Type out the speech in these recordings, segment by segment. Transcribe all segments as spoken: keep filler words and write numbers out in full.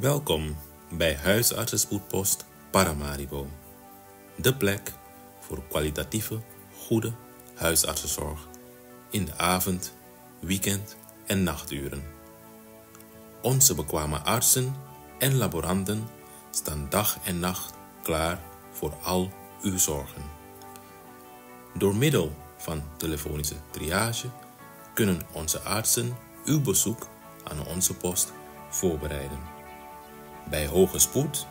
Welkom bij Huisartsenspoedpost Paramaribo. De plek voor kwalitatieve, goede huisartsenzorg in de avond, weekend en nachturen. Onze bekwame artsen en laboranten staan dag en nacht klaar voor al uw zorgen. Door middel van telefonische triage kunnen onze artsen uw bezoek aan onze post voorbereiden. Bij hoge spoed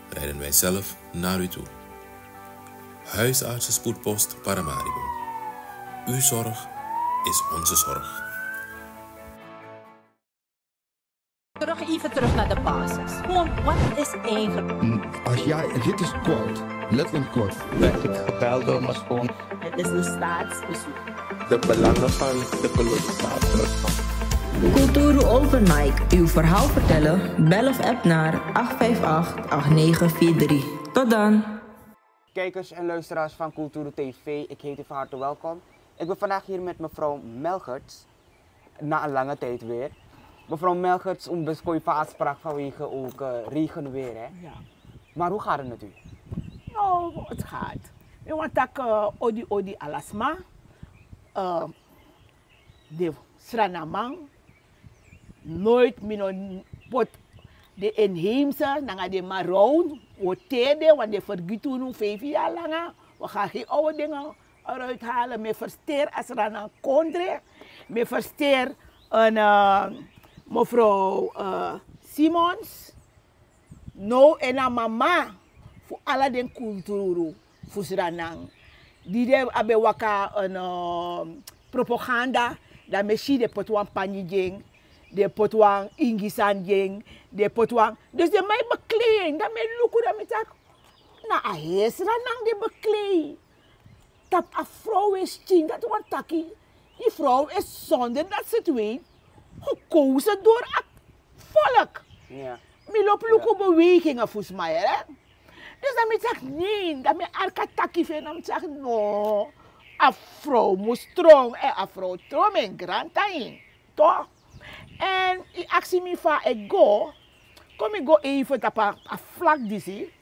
rijden wij zelf naar u toe. Huisartsenspoedpost Paramaribo. Uw zorg is onze zorg. Terug, even terug naar de basis. Gewoon, wat is eigenlijk? Mm, als jij, dit is quote, letterlijk quote. Werd ik gebeld door mijn schoon. Het is een staatsbezoek. De belangen van de kolonisator. Kulturu Open Mic, uw verhaal vertellen? Bel of app naar acht vijf acht, acht negen vier drie. Tot dan! Kijkers en luisteraars van Kulturu T V, ik heet u van harte welkom. Ik ben vandaag hier met mevrouw Melgerts, na een lange tijd weer. Mevrouw Melgerts, un ben kon yu fa a sprak vanwege ook, eh, regenweer, hè? Ja. Maar hoe gaat het met u? Nou, het gaat. Mi wani taki, eh, odi odi ala sma. Eh, den Srananman, nooit mi no poti den inheemse nanga den Maroon, wi o teri den, want den fergiti unu feifi yari langa, wi o go na den awa dingi eruit halen. Mi e fersteer a Sranan kondre, mi e fersteer, eh, mevrouw, eh, Simons. Now en na mama fu ala den kulturu fu Sranan. Di den abi e waka, eh, propaganda, dan mi e si den poti wan panyi gi en, den poti wan ingi sani gi en, den poti wan. Dus den man e beklei en, dan mi e luku, dan mi taki, na a heri Sranan den beklei. Tapu a frow e skin, dati wani taki, di frow e sonder dati sitwei, gekozen door a volk. Ja. Mi lobi luku bewegingen fu sma, hè? Dus dan mi taki nee, dan mi arki a taki fu en, dan mi taki no. A frow mus tron, en a frow tron, mi e grantangi, toch? En yu aksi mi fa a e go, kon mi go even tapu a vlak disi.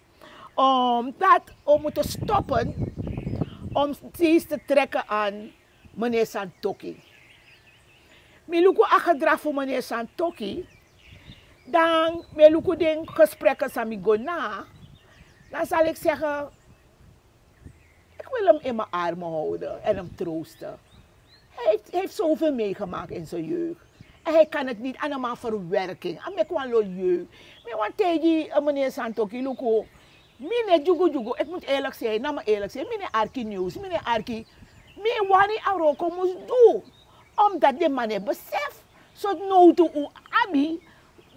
Omdat we moeten stoppen om steeds te trekken aan meneer Santokhi. Mi luku a gedrag fu meneer Santokhi, dan mi luku den gesprekken san mi go na, dan zal ik zeggen, ik wil hem in mijn armen houden en hem troosten. Hij heeft, hij heeft zoveel meegemaakt in zijn jeugd. En hij kan het niet, a no man verwerking. A meki wan lo yeu. Mi wani taigi, eh, meneer Santokhi, luku. Mi no e dyugudyugu, ik moet eerlijk zijn, na mi eerlijk zijn. Mi no e arki news, mi no e arki. Mi wani a wroko mus du. Omdat den man no e besefi sortu nowtu un abi,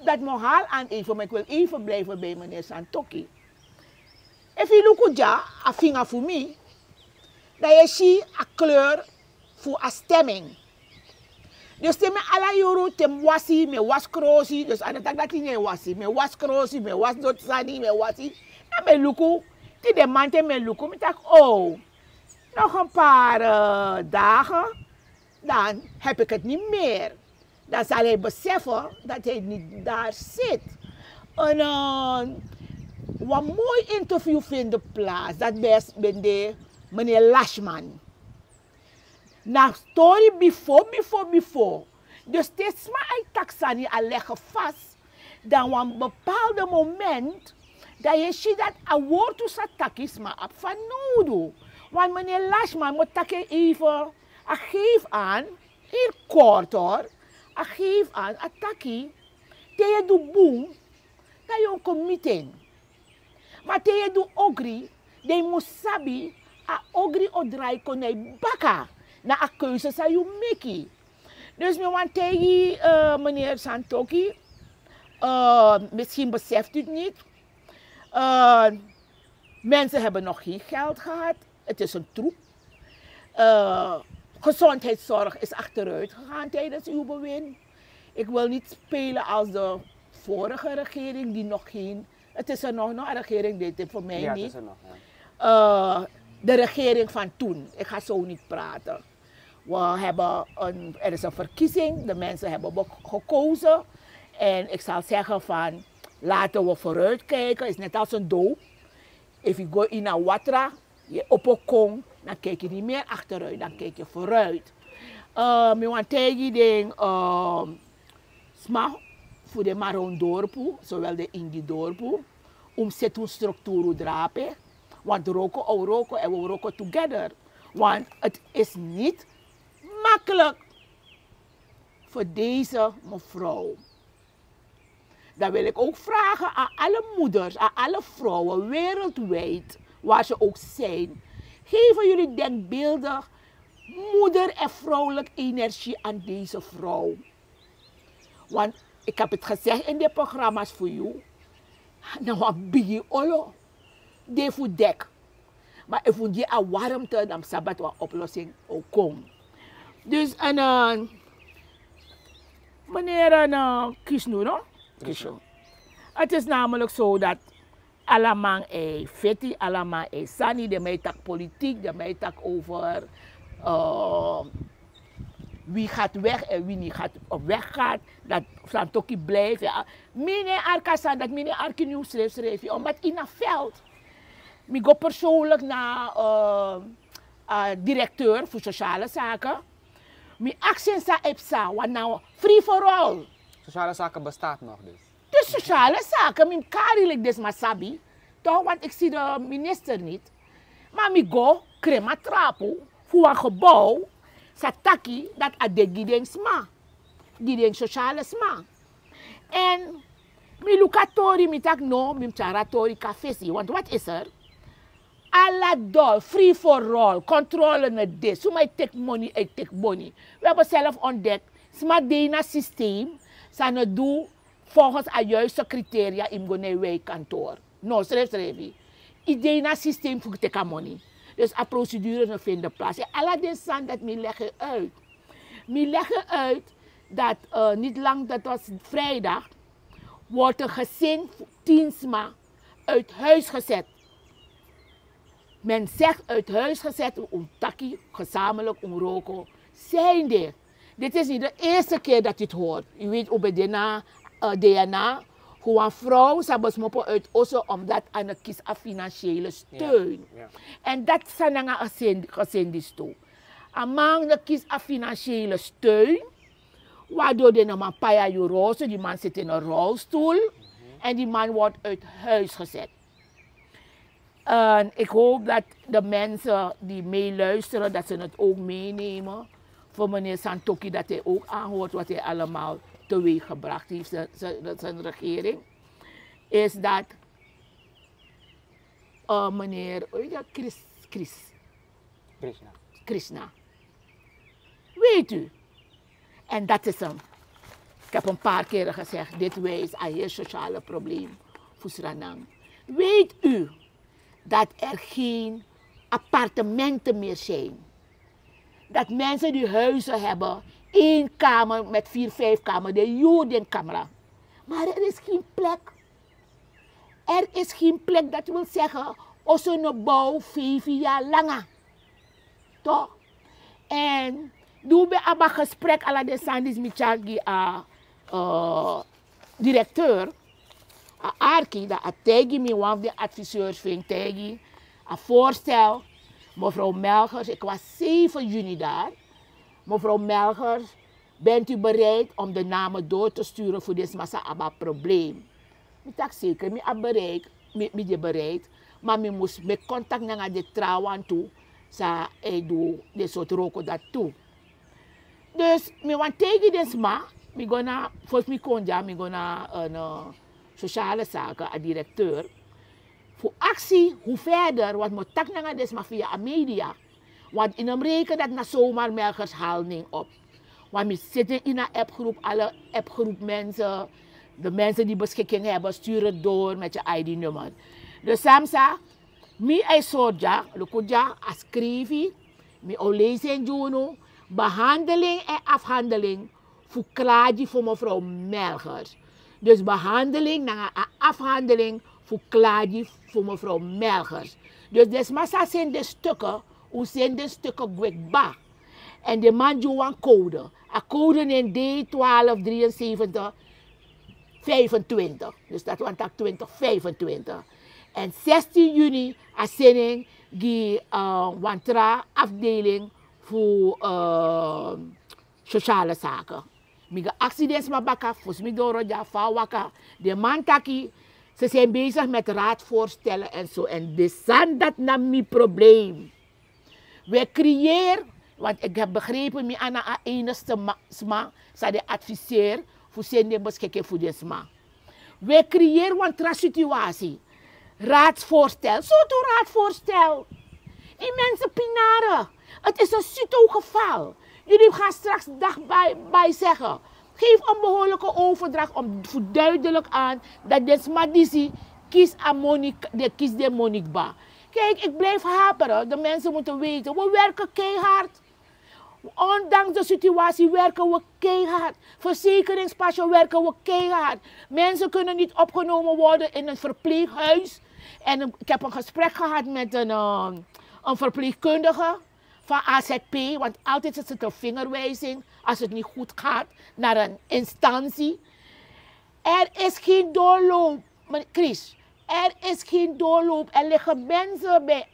dat mi o hali aan even, maar ik wil even blijven bij meneer Santokhi. Efu yu luku dya, a finga fu mi, dan yu e si a kleur fu a stemming. Dus te mi, ala yuru te mi wasi, mi e wasi krosi, dus a no taki dati yu no e wasi, mi e wasi krosi, mi e wasi doti sani, mi e wasi. Dan mi e luku, te den man te mi e luku, mi taki, oh, nog een paar, eh, dagen, dan heb ik het niet meer. Dan zal hij beseffen dat hij niet daar zit. En, eh, wan moi interview vind plaats. Dat bes ben de meneer Lashman. Na story bifo, bifo, bifo. Dus te sma e taki sani, a legi fasi. Dan wan bepaalde moment, dan yu e si dati a wortu san a taki, sma abi fanowdu. Want meneer Lashman, mi o taki en even, a geef aan, heel kort hoor, a geef aan, a taki, te yu e du bun, dan yu o kon miti en. Ma te yu e du ogri, dan yu mus sabi, a ogri o drai kon na yu baka, na a keuze san yu meki. Dus mi wani taigi, eh, meneer Santokhi, eh, misschien beseft u het niet. Eh, mensen hebben nog geen geld gehad. Het is een troep. Eh, gezondheidszorg is achteruit gegaan tijdens uw bewind. Ik wil niet spelen als de vorige regering die nog geen, het is er nog, nog een regering, dit, dit voor mij niet. Ja, het is er nog, ja. Eh, de regering van toen, ik ga zo niet praten. We hebben een, er is een verkiezing, de mensen hebben be-, gekozen. En ik zal zeggen van, Laten we vooruit kijken, is net als een doop. Efu yu go ini a watra, yu e opo kon, dan kijk je niet meer achteruit, dan kijk je vooruit. Eh, mi wan taigi den, eh, sma fu den Maron dorpu, zowel den Ingi dorpu, un seti un strukturu drape, want roko o roko en we roko together. Want het is niet makkelijk voor deze mevrouw. Dan wil ik ook vragen aan alle moeders, aan alle vrouwen wereldwijd, waar ze ook zijn. Geven jullie denkbeeldig moeder- en vrouwelijke energie aan deze vrouw. Want ik heb het gezegd in de programma's voor jou. Na wan bigi olo. De fu dek. Maar efu un gi a warmte, dan sabi dati wan oplossing o kon. Dus een, eh, meneer, eh, Kisnu, no? Kisnu. Het is namelijk zo dat alaman e feti, alaman e sani, den man e taki politiek, den man e taki over, eh, wie gaat weg en wie niet gaat, of weggaat, dat Santoki blijft. Ja. Mi no e arki a sani dati, mi no e arki nyun srefsrefi, omdat in a veld. Mi go persoonlijk na, eh, eh, directeur voor sociale zaken. Mi aksi en san e psa, want na free for all. Sociale zaken bestaat nog dus. De sociale zaken, mi kari leki den sma sabi. Toch, want ik zie de minister niet. Maar mi go krema trapu voor een gebouw. Sa taki dat a de gi den sma. Gi den sociale sma. En mi luku a tori, mi taki no, mi mus tyari a tori kon na fesi. Want wat is er? Ala dol, free for all, controle no de. Suma e teki moni, e teki moni. We hebben zelf ontdekt, sma de ini a systeem, san no du volgens a juiste criteria, yu mus go na yu wijkkantoor. No, srefsrefi. Yu de ini a systeem fu teki a moni. Dus a procedure no feni plaats. En ala den sani dati mi leg uit. Mi leg uit dat, eh, niet lang, dat was vrijdag, wordt een gezin van tien sma uit huis gezet. Men zegt uit huis gezet, un taki gezamenlijk, un roko. Zijnde, dit is niet de eerste keer dat u het hoort. U weet, u bent DNA, eh, DNA, gewoon vrouw, ze hebben smoppen uit Osso, omdat aan de kies aan financiële steun. Ja, ja. En dat zijn dan aan gezin, gezin die stoel. A man no kisi a financiële steun, waardoor den no man pai a yu roso, die man zit in een rolstoel en die man wordt uit huis gezet. En ik hoop dat de mensen die meeluisteren, dat ze het ook meenemen voor meneer Santoki, dat hij ook aanhoort wat hij allemaal teweeggebracht heeft, zijn, zijn, zijn regering, is dat, eh, meneer, hoe heet dat? Chris, Chris. Krishna. Krishna. Weet u, en dat is hem. Ik heb een paar keren gezegd, dit wijst aan heel sociale probleem voor Sranan. Weet u dat er geen appartementen meer zijn? Dat mensen die huizen hebben, één kamer met vier, vijf kamer, de huur den kamra. Maar er is geen plek. Er is geen plek, dat wil zeggen, Osso no bouw vijf jaar langer. Toch? En di un ben abi a gesprek, ala den sani disi mi tyari gi a, eh, directeur, a arki, dan a taigi mi, wan fu den adviseurs fu en taigi, a voorstel, mevrouw Melgers, ik was zeven juni daar. Mevrouw Melgers, bent u bereid om de namen door te sturen voor den sma san abi a probleem? Mi taki zeker, mi abi bereik, mi, mi de bereid, ma mi mus meki contact nanga den trawan tu, san e du den sortu wroko dati tu. Dus mi wani taigi den sma, mi go na, fosi mi kon dya, mi go na, eh, na sociale zaken, a directeur, fu aksi hoe verder, want mi o taki nanga den sma via a media. Want yu no mus reken dati na zomaar Melgers haal nen op. Want mi zit in een appgroep, alle appgroep mensen, de mensen die beschikking hebben, stuur het door met je I D-nummer. Dus san mi sa, mi e sori dya, luku dya, a skrifi, mi o leisi en gi unu, behandeling en afhandeling fu klagi fu mevrouw Melgers. Dus behandeling nanga a afhandeling fu klagi fu mevrouw Melgers. Dus den sma san seni den stukken, un seni den stukken gwe kba. En den man gi un wan code. A code nen D twaalf drieënzeventig vijfentwintig. Dus dat wan tak twintig vijfentwintig. En zestien juni a seni en gi wan tra afdeling fu sociale zaken. Mi ga aksi den sma baka fosi mi doro dya fa a waka. Den man taki, ze zijn bezig met raadvoorstellen en zo en de sani dat na mi probleem. We creëer, want ik heb begrepen mi ana a enigste sma sa de adviseer fu seni den beskikin fu den sma. We creëer wan tra situasi. Raadsvoorstel, soto raadsvoorstel. Die mensen pinaren. Het is een CITO-geval. Jullie gaan straks dagbij zeggen. Geef een behoorlijke overdracht om duidelijk aan dat de sma disi kis a monik, de kis de monikba. Kijk, ik blijf haperen. De mensen moeten weten, we werken keihard. Ondanks de situatie werken we keihard. Verzekeringspasje werken we keihard. Mensen kunnen niet opgenomen worden in een verpleeghuis. En ik heb een gesprek gehad met een, een verpleegkundige van A Z P, want altijd is het een vingerwijzing als het niet goed gaat naar een instantie. Er is geen doorloop, Chris. Er is geen doorloop. Er liggen mensen bij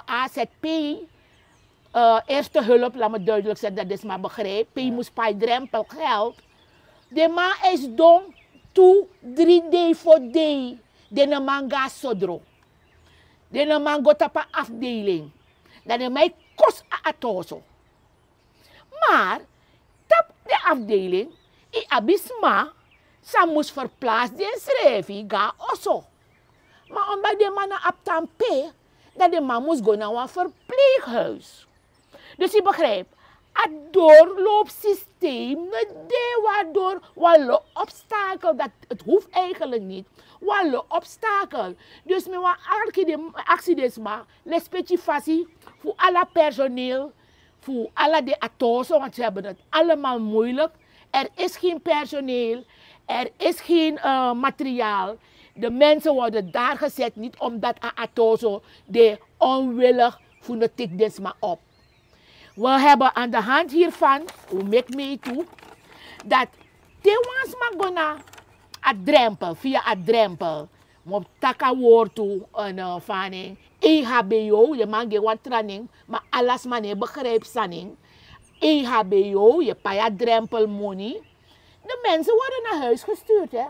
A Z P, eerste hulp, laat me duidelijk zeggen dat dit maar begrijpt. Pay moest pay drempel geld. De man is dom, tu, drie day voor day. De man gaat sodro. De man go tapa afdeling. Dan de man kost a atoso. Maar tap de afdeling, i abi sma sa mus verplaats den srefi ga oso. Maar omdat de man na abi tampe, dat de man mus go na wan verpleeghuis. Dus je begrijpt, a doorloopsysteem, de waardoor wale obstakel, dat het hoeft eigenlijk niet, wale obstakel. Dus mi wan arki de accident sma, lespeki fasi, fu ala personeel, fu ala de atoso, want ze hebben het allemaal moeilijk. Er is geen personeel, er is geen uh, materiaal. De mensen worden daar gezet niet omdat a atoso de onwillig fu no tik den sma op. We hebben aan de hand hiervan, we make mee toe, dat te wan sma go na a drempel, via a drempel. Mo taki a wortu, een uh, faning. E H B O, de man gi wan traning, maar alles man e begrijp saning. E H B O, je paya drempel money. De mensen worden naar huis gestuurd, hè.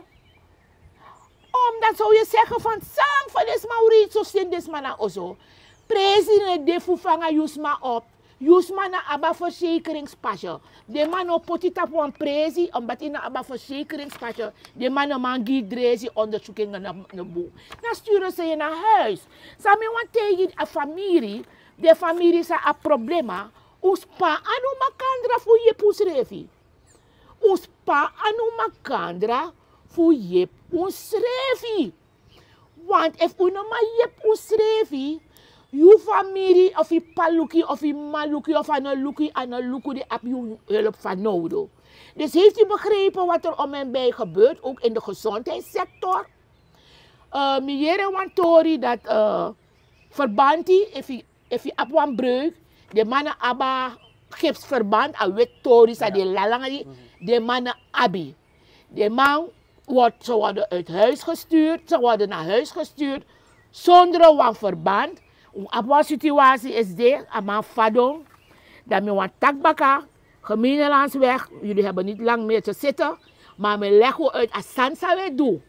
Omdat zou je zeggen van sang van deze man reed zo zin deze man na oso. President de fu fanga yusma op. Yusma na aba verzekeringspasje. De man no poti tapu wan presi omdat ina aba verzekeringspasje. De man no man gi dresi onderzoeking na no bu. Na sturen ze je naar huis. Sami wan tegen a famiri. De famiri sa a problema. Uspa anu makandra fu ye pusrefi. Un span anu makandra fu yepi unsrefi. Want efu un no man yepi unsrefi, yu famiri of yu p'pa luku yu of yu m'ma luku yu of a no luku yu, a no luku den abi yu help fanowdu. Dus heeft u begrepen wat er om en bij gebeurt, ook in de gezondheidssector? Mi yere wan tori dat verbanti efu efu yu abi wan breuk, den man no abi a gipsverband, a weti tori san den langa gi den man no abi. Den man worden ze worden uit huis gestuurd, ze worden na huis gestuurd sondro wan verband. Un abi wan situasi esi de a man fadon. Dan mi wan taki baka, gemeenelandsweg, yuli heben niti lang meri te siti. Ma mi legi un uit a sani san un e du.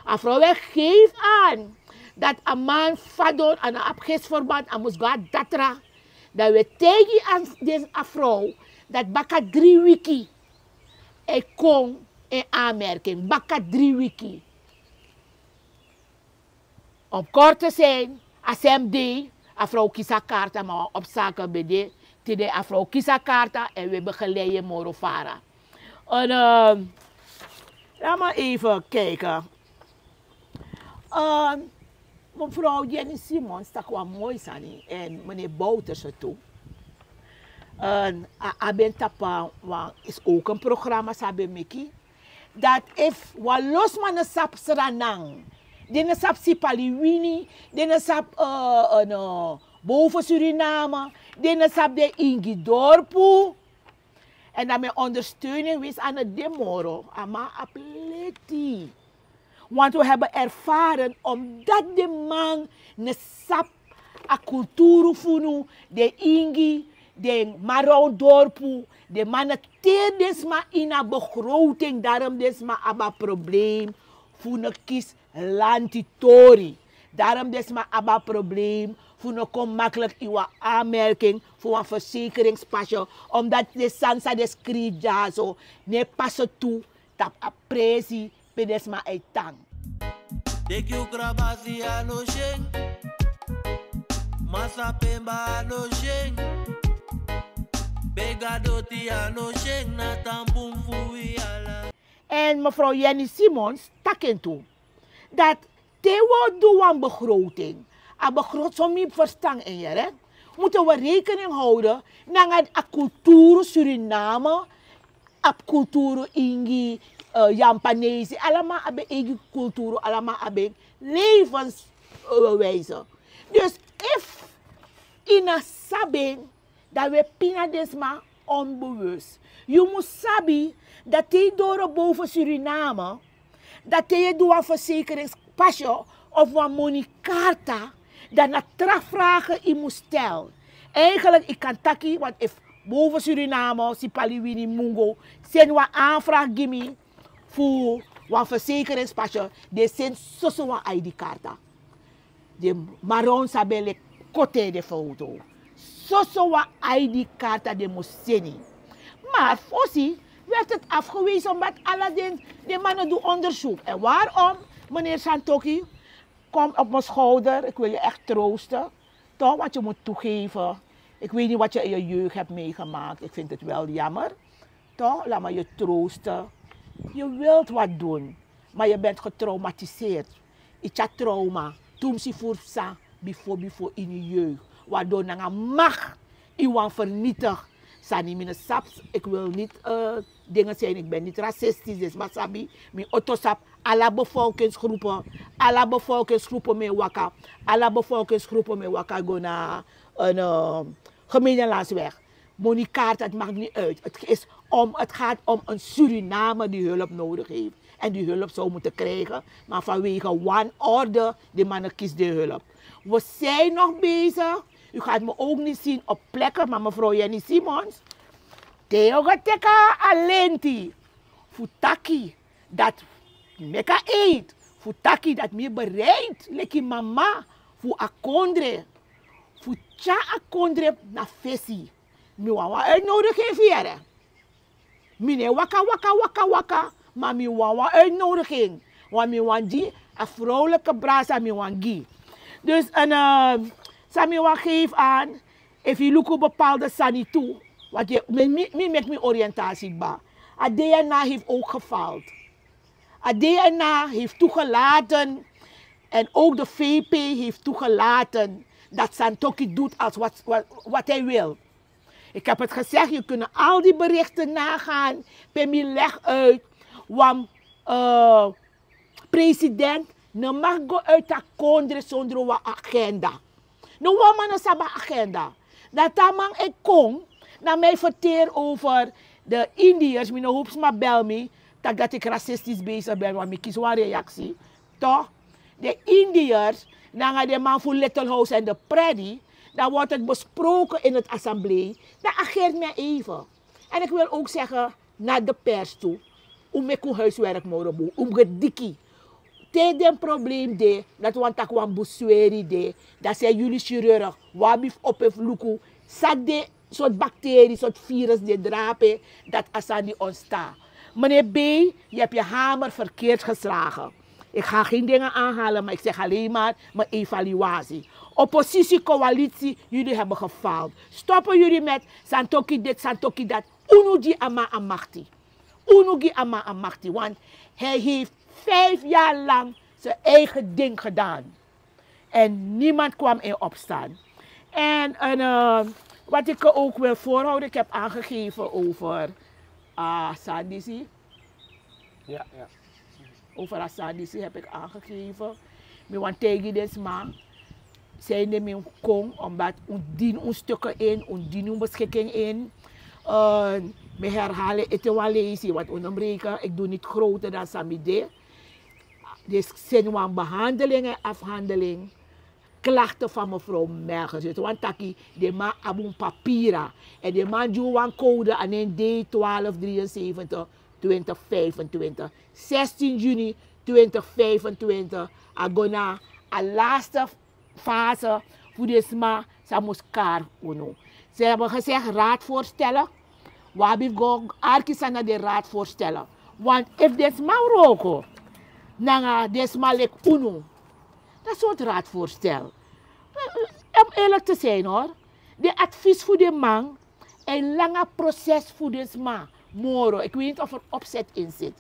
A frow e gefi an dati a man fadon a no abi gipsverband a mus go na datra. Dan un e taigi an disi a frow dati baka dri wiki e kon en anmerking baka dri wiki. Om kort te sin, a sem dei a frow kisi a karta ma wan opsakel ben de. Tide a frow kisi a karta èn un e begelei en moro fara. Lama even kijken. Mevrouw Jenny Simons taki wan moi sani èn meneer Bouterse tu. A abi en tapu wan is ook en programma san a ben meki. Dati efu wan lo sma no sabi sranan, den no sabi sipaliwini, den no sabi boven suriname, den no sabi den ingi dorpu. Èn dan mi e ondersteuning wisi a no de moro a man abi leti. Want we hebben ervaren, omdat de man ne sap a kulturu funu, de ingi, de marondorpu, de man ne teri den sma ini a begroting, daarom den sma abi a probleem fu ne kisi lantitori. Daarom den sma abi a probleem fu no kon makkelijk in wan aanmerking fu wan verzekeringspasje, omdat de sani san den skrifi dyaso ne pase tu tapu a presi pe den sma e tan. Teki un krabasi a no syen. Masa pemba a no syen. Bega doti a no syen, na tan bun fu wi ala. En mevrouw Jenny Simons taki en tu dat te wi o du wan begroting, a begroting san mi ferstan en yere, moeten we rekening houden nanga a kulturu Suriname, a kulturu ingi, eh, Japanese, allemaal abi eigen kulturu, allemaal abi levenswijze. Dus if ina sabi, dan we pina den sma onbewust. Yu mus sabi dat te yu doro boven Suriname, dat te yu du wan verzekeringspasje of wan monikarta, dan na tra vragen yu mus stel. Eigenlijk yu kan taki, want if boven Suriname, Sipaliwini, Mungo, seni wan aanvraag gi mi fu wan verzekeringspasje, den seni soso wan I D-karta. Den maron sabi leki kote den foto. Soso wan I D-karta den mus seni. Maar fosi werd het afgewezen omdat ala den, den man no du onderzoek. En waarom, meneer Santoki, kom op mijn schouder, ik wil je echt troosten. Toch, want je moet toegeven. Ik weet niet wat je in je jeugd hebt meegemaakt. Ik vind het wel jammer. Toch, laat me je troosten. Je wilt wat doen, maar je bent getraumatiseerd. Yu tyari trauma, tumsi fu san yu ben feni bifo ini yu jeugd, waardoor nanga macht yu wani vernietig sani. Mi no sabi, ik wil niet, eh, dingen zijn, ik ben niet racistisch, dus ma sabi, mi oto sabi, ala bevolkingsgroepen, ala bevolkingsgroepen mi e waka, ala bevolkingsgroepen mi e waka go na een, eh, gemene landsweg. Monikarta, het maakt niet uit. Het is om, het gaat om een Suriname die hulp nodig heeft. En die hulp zou moeten krijgen. Maar vanwege wanorde, die mannen kiezen de hulp. We zijn nog bezig. U gaat me ook niet zien op plekken, maar mevrouw Jenny Simons, te yu go teki a lenti fu taki dat, meki a eid fu taki dat mi bereid, leki mama fu a kondre, fu tyari a kondre na fesi. Mi wani wan uitnodiging fu yu yere. Mi no e waka, waka, waka, waka, ma mi wani wan uitnodiging. Want mi wani gi a vrouwelijke brasa, mi wani gi. Dus, en, eh, san mi wani geef aan, efu yu luku bepaalde sani tu, want yu, mi, mi, mi meki mi oriëntatie kba. A D N A heeft ook gefaald. A D N A heeft toegelaten en ook de V P heeft toegelaten dat Santoki doet als wat, wat, wat hij wil. Ik heb het gezegd, je kunt al die berichten nagaan. Pe mi leg uit, want, eh, president no mag go uit a kondre zonder wan agenda. No wan man no sabi a agenda. Dati a man e kon na mi e verteri over de Indiërs. Mi no hopi sma bel mi taki dati ik racistisch bezig ben, want mi kisi wan reactie. Toch? De Indiërs, nanga den man fu Little House en de Prairie, dan wordt het besproken in het assemblee. Dan ageert men even. En ik wil ook zeggen, na de pers tu, un meki un huiswerk moro bun, un gediki. Te den probleem de, dati wani taki wan bun sweri de, dan zijn jullie chirurg, un abi fu opo fu luku san den sort bacterie, sort virus den drape, dati a sani di ontstaan. Meneer B, je hebt je hamer verkeerd geslagen. Ik ga geen dingen aanhalen, maar ik zeg alleen maar mijn evaluatie. Oppositie, coalitie, jullie hebben gefaald. Stoppen jullie met Santoki dit, Santoki dat. Unu gi a man a makti. Unu gi a man a makti, want hij heeft vijf jaar lang zijn eigen ding gedaan. En niemand kwam in opstand. En, en, eh, wat ik ook wil voorhouden, ik heb aangegeven over, ah, Sandisi. Ja, ja. Over a sani disi heb ik aangegeven. Mi wani taigi den sma, zijn de mi kon, omdat un dini un stukken in, un dini un beschikking in. Eh, mi herhaal ete wan leisi, want un no breken, ik doe niet groter dan san mi de. Dus seni wan behandeling en afhandeling klakte fan mevrouw Melchers. Yu wani taki den man abi un papira. En den man gi un wan kode a nen D twaalf drieënzeventig twintig vijfentwintig. Zestien juni twintig vijfentwintig a go na a laatste fase fu den sma san mus kari unu. Ze hebben gezegd raadvoorstellen. Wi abi go arki san na den raadvoorstellen. Want efu den sma wroko nanga den sma leki unu, dan sortu raadvoorstel. Om eerlijk te zijn hoor, den advies fu den man, een lange proces fu den sma. Moro, ik weet niet of er opzet in zit.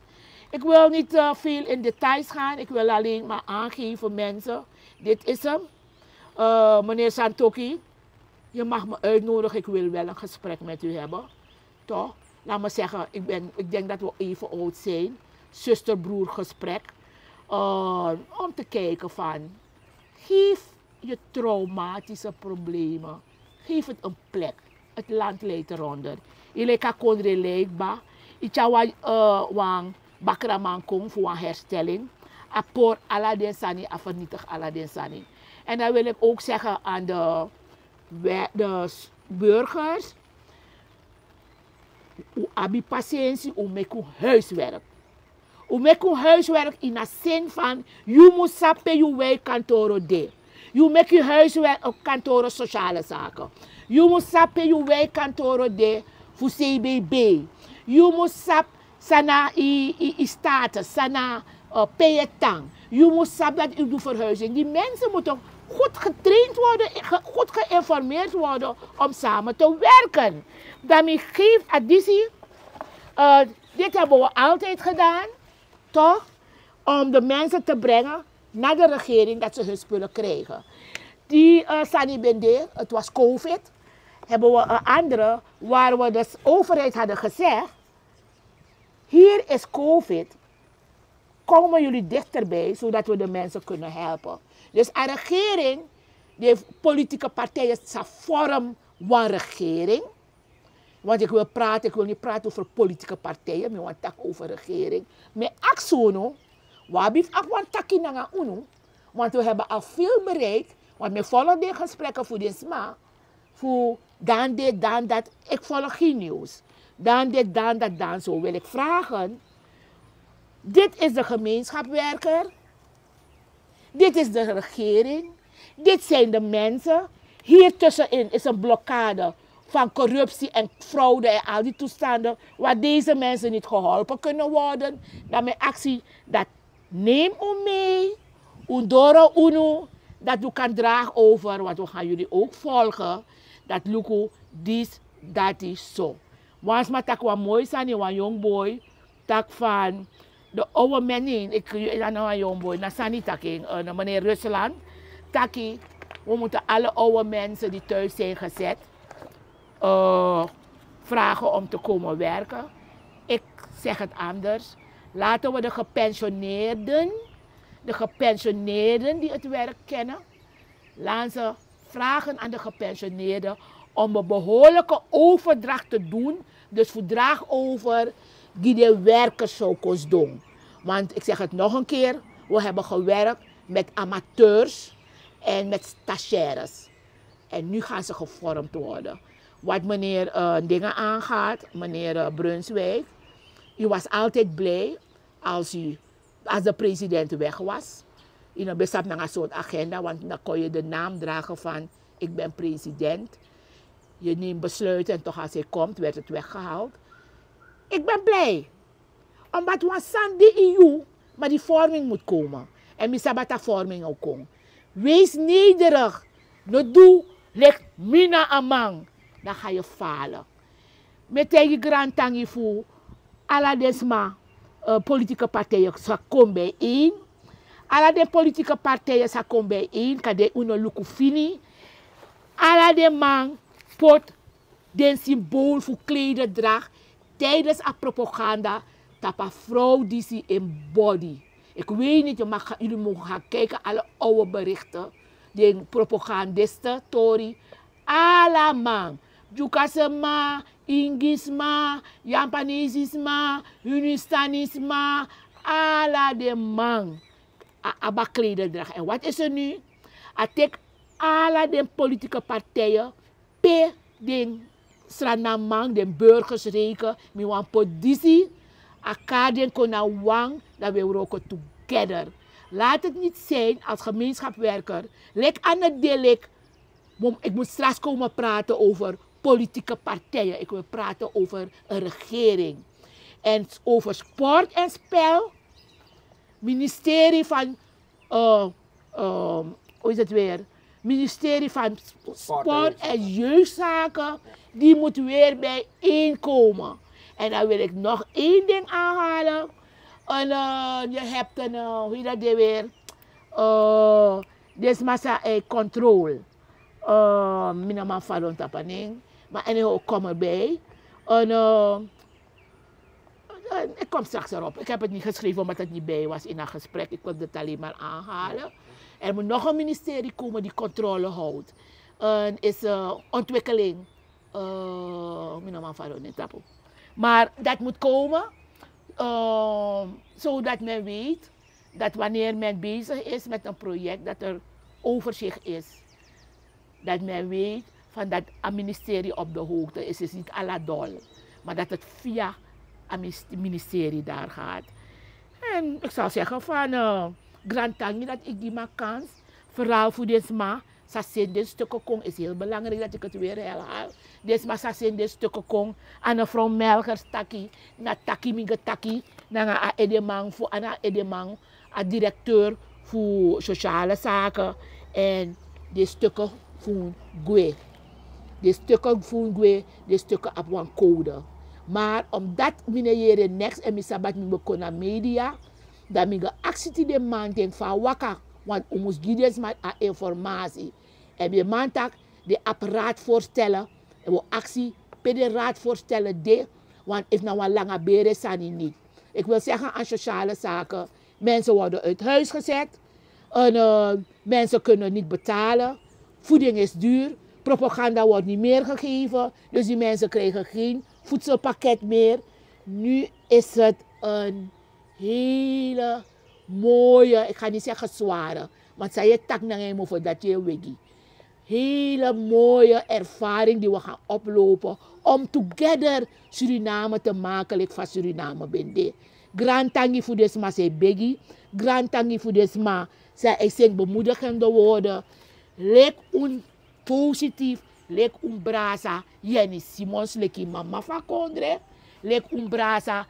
Ik wil niet eh, veel in details gaan. Ik wil alleen maar aangeven mensen, dit is hem. Eh, meneer Santoki, je mag me uitnodigen. Ik wil wel een gesprek met u hebben. Toch? Laat me zeggen, ik, ben, ik denk dat we even oud zijn. Zusterbroergesprek. Eh, om te kijken van, geef je traumatische problemen, geef het een plek. Het land leidt eronder. Yu leki a kondre leki ba, yu tyari wan eh, wan bakraman kon fu wan herstelling. A pori ala den sani, a vernietig ala den sani. En dan wil ik ook zeggen aan de, we- de s- burgers, un abi pasensi, un meki un huiswerk. Un meki un huiswerk ini a sin fan, yu mus sabi pe yu wijkkantoro de. Yu meki yu huiswerk op kantoro sociale zaken. Yu mus sabi pe yu wijkkantoro de fu C B B. Yu mus sabi san na yu status, san na eh, pe yu e tan. Yu mus sabi dati yu du verhuizing. Die mensen moeten goed getraind worden, ge- goed geïnformeerd worden om samen te werken. Dan mi geef a disi, eh, dit hebben we altijd gedaan, toch? Om de mensen te brengen naar de regering dat ze hun spullen krijgen. Die eh, sani ben de, het was covid, hebben we een andere, waar we de overheid hadden gezegd: hier is covid, komen jullie dichterbij, zodat we de mensen kunnen helpen. Dus a regering, de politieke partijen sa vorm wan regering. Want ik wil praten, ik wil niet praten over politieke partijen, maar want tak over regering. Maar aksi unu, wi abi fu abi wan taki nanga unu, want we hebben al veel bereikt, want mi e follow den gesprekken fu den sma, fu dan dit, dan dat. Ik volg geen nieuws. Dan dit, dan dat, dan zo. Wil ik vragen, dit is de gemeenschapswerker. Dit is de regering. Dit zijn de mensen. Hier tussenin is een blokkade van corruptie en fraude en al die toestanden, waar deze mensen niet geholpen kunnen worden. Dan mi e aksi dat, neem un mee, un doro unu, dat u kan dragen over, want we gaan jullie ook volgen. Dat luku, dis, dati, so. Wan sma taki wan moi sani, wan young boy taki van de oude men, nee, ik, na wan young boy, na sani taki, eh, na meneer Rusland taki, we moeten alle oude mensen die thuis zijn gezet eh, vragen om te komen werken. Ik zeg het anders. Laten we de gepensioneerden, de gepensioneerden die het werk kennen, laten ze vragen aan de gepensioneerden om een behoorlijke overdracht te doen. Dus fu draag over die de werkers zou kost doen. Want ik zeg het nog een keer, we hebben gewerkt met amateurs en met stagiaires. En nu gaan ze gevormd worden. Wat meneer eh, Dingen aangaat, meneer eh, Brunswijk, u was altijd blij als, u, als de president weg was. U no ben sabi nanga soort agenda, want dan kon je de naam dragen van: ik ben president. Je neemt besluiten en toch als hij komt, werd het weggehaald. Ik ben blij. Omdat wan sani de in yu, maar die vorming moet komen. En mi sabi dati a vorming o kon. Wees nederig. No du leki mi na a man. Dan ga je falen. Mi e taigi grantangi fu ala den sma, eh, politieke partijen sa kon bijeen. Ala den politieke partijen sa kon bijeen, kande un no luku fini. Ala den man poti den symbool fu klederdrag tijdens a propaganda tapu a vrouw disi in body. Ik weet niet, je mag, jullie mogen gaan kijken, alle oude berichten. Den propagandisten, tori, ala man. Dyukasma, Ingisma, Yampanesisma, Hindustanisma, ala den man. a abi a klederdrag. En wat is er nu? A teki ala den politike partijen pe den Srananman, den burgers reken, mi wan poti disi, a kari den kon na wan, dan wi e wroko together. Laat het niet zijn als gemeenschapswerker, lik an het delik, ik moet straks komen praten over politieke partijen. Ik wil praten over een regering. En over sport en spel, ministerie van, eh, eh, hoe is het weer? Ministerie van Sport en Jeugdzaken, die moet weer bijeenkomen. En dan wil ik nog één ding aanhalen. En, eh, je hebt een, eh, hoe heet dat ding weer? Eh, dit is massa, eh, controle. Eh, mi no man fadon tapu a nen. Maar anyhow, ik kom erbij. En, eh, eh, ik kom straks erop. Ik heb het niet geschreven omdat het niet bij was in haar gesprek. Ik wilde het alleen maar aanhalen. Er moet nog een ministerie komen die controle houdt. En is, eh, ontwikkeling. Eh, mi no man fadon nen tapu. Maar dat moet komen, eh, zodat men weet dat wanneer men bezig is met een project, dat er overzicht is. Dat men weet van dat een ministerie op de hoogte is, is niet à la dol. Maar dat het via een mis-, ministerie daar gaat. En ik zou zeggen van, eh, grantangi dat ik die maak kans. Vooral voor dit sma, sa seni den stukken kon, is heel belangrijk dat ik het weer herhaal. Den sma sa seni den stukken kon, aan mevrouw Melgers taki, na taki mi go taki, nanga a edeman fu, a na edeman, a directeur fu sociale zaken, en den stukken fu gwe. Den stukken fu gwe, den stukken abi wan code. Maar omdat mi no yere niks en mi sabi taki mi ben kon na media, dan mi go aksi den man ten fa a waka, want un mus gi den sma a informatie. En den man taki, den abi raadvoorstellen, en wi o aksi pe den raadvoorstellen de, want efu na wan langa bere sani niet. Ik wil zeggen aan sociale zaken, mensen worden uit huis gezet, en, eh, mensen kunnen niet betalen, voeding is duur, propaganda wordt niet meer gegeven, dus die mensen krijgen geen voedselpakket meer. Nu is het een hele mooie, ik ga niet zeggen zware, want san yu e taki nanga yu mofo dati yu e wegi. Hele mooie ervaring die we gaan oplopen om together Suriname te maken lik fa Suriname ben de. Grantangi fu den sma san e begi, grantangi fu den sma san e seni bemoedigende woorden. Lik un positief, lik un brasa Jenny Simons, leki mama fu a kondre, lik un brasa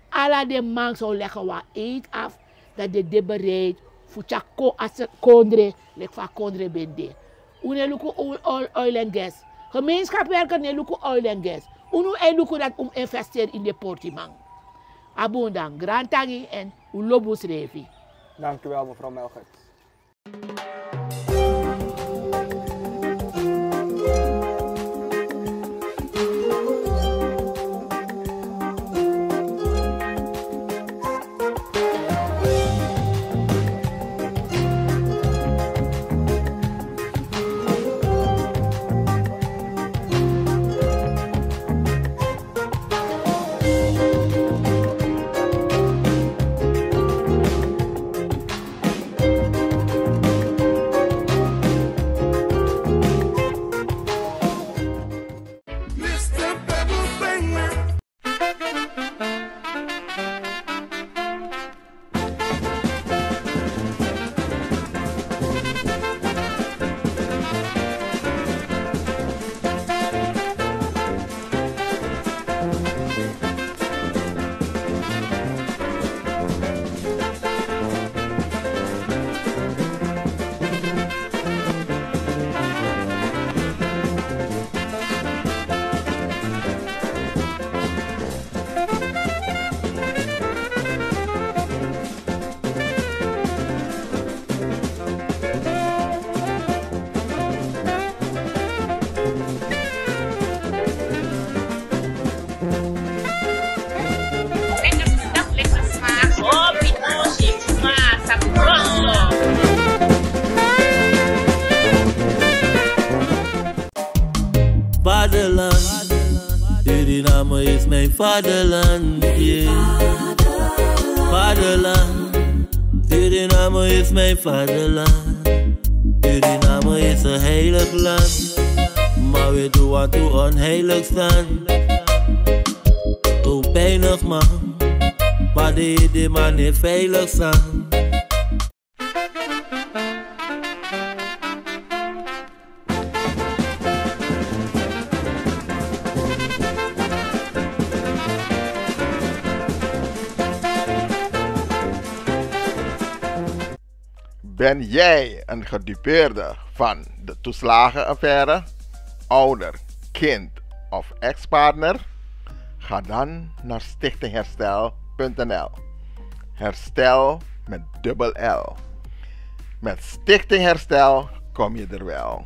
ala den man san o legi wan eed af, dat den de bereid fu tyari kon a kondre lik fa a kondre ben de. Un no e luku oil, oil, oil and gas. Gemeenschapswerker no e luku oil and gas. Unu e luku dat un mus investeri in den portiman. A bun dan, grantangi en un lobi unsrefi. Dank u wel, mevrouw Melgert. Vaderland, Suriname is mijn vaderland, yeah. Vaderland, Suriname is mijn vaderland. Suriname is een heilig land. Maar we doen wat we onheilig staan. Ook pijnig man. Maar die, die man niet veilig staan. Ben jij een gedupeerde van de toeslagenaffaire, ouder, kind of ex-partner? Ga dan naar stichting herstel punt n l. Herstel met dubbel L. Met Stichting Herstel kom je er wel.